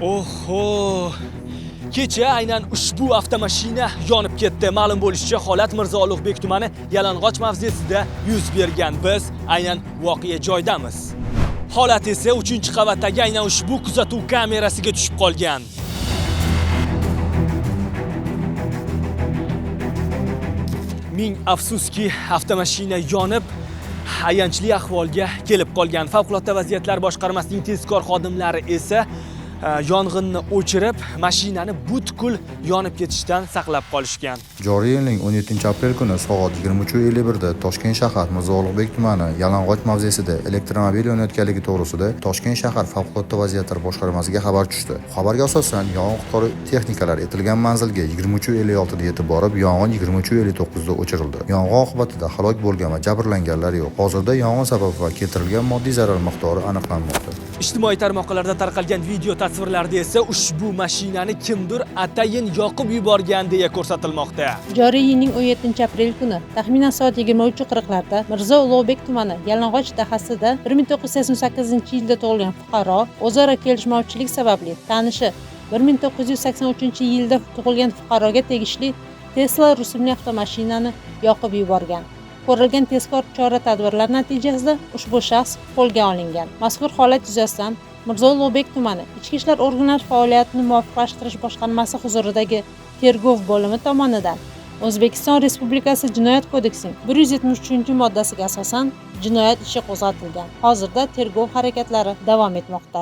Oho! Kecha aynan ushbu avtomashina yonib ketdi. Ma'lum bo'lishicha, holat Mirzo Ulug'bek tumani Yalang'och mavzesida yuz bergan. Biz aynan voqea joyidamiz. Holat esa 3-qavatdagi aynan ushbu kuzatuv kamerasiga tushib qolgan. Ming afsuski, avtomashina yonib, ayanchli ahvolga kelib qolgan. Favqulodda vaziyatlar boshqarmasining tezkor xodimlari esa yong'inni o'chirib, mashinani butkul yonib ketishdan saqlab qolishgan. Joriy yilning 17-aprel kuni soat 23:51 da Toshkent shahar Mirzo Ulug'bek tumani Yalang'och mavzesida elektromobil yonayotganligi to'g'risida Toshkent shahar favqulodda vaziyatlar boshqarmasiga xabar tushdi. Xabarga asosan yong'in qutqaruv texnikalari etilgan manzilga 23:56 da yetib borib, yong'in 23:59 da o'chirildi. Yong'in oqibatida halok bo'lgan va jabrlanganlar yo'q. Hozirda yong'in sababi va keltirilgan moddiy zarar miqdori aniqlanmoqda. Ijtimoiy tarmoqlarda tarqalgan video tasvirlarda esa ushbu mashinani kimdir atayin yoqib yuborgan deya ko'rsatilmoqda. Joriy yilning 17-aprel kuni taxminan soat 23:40 larda Mirzo Ulug'bek tumani Yalang'och dahasida 1988-yilda tug'ilgan fuqaro o'zaro kelishmovchilik sababli tanishi 1983-yilda tug'ilgan fuqaroga tegishli Tesla rusumli avtomashinani yoqib yuborgan. Ko'rilgan tezkor chora-tadbirlar natijasida ushbu shaxs qo'lga olingan. Mazkur holat yuzasidan Mirzo Ulug'bek tumani Ichki ishlar organlari faoliyatini muvofiqlashtirish boshqarmasi huzuridagi tergov bo'limi tomonidan O'zbekiston Respublikasi Jinoyat kodeksining 173-moddasiga asosan jinoyat ishi qo'zg'atilgan. Hozirda tergov harakatlari davom etmoqda.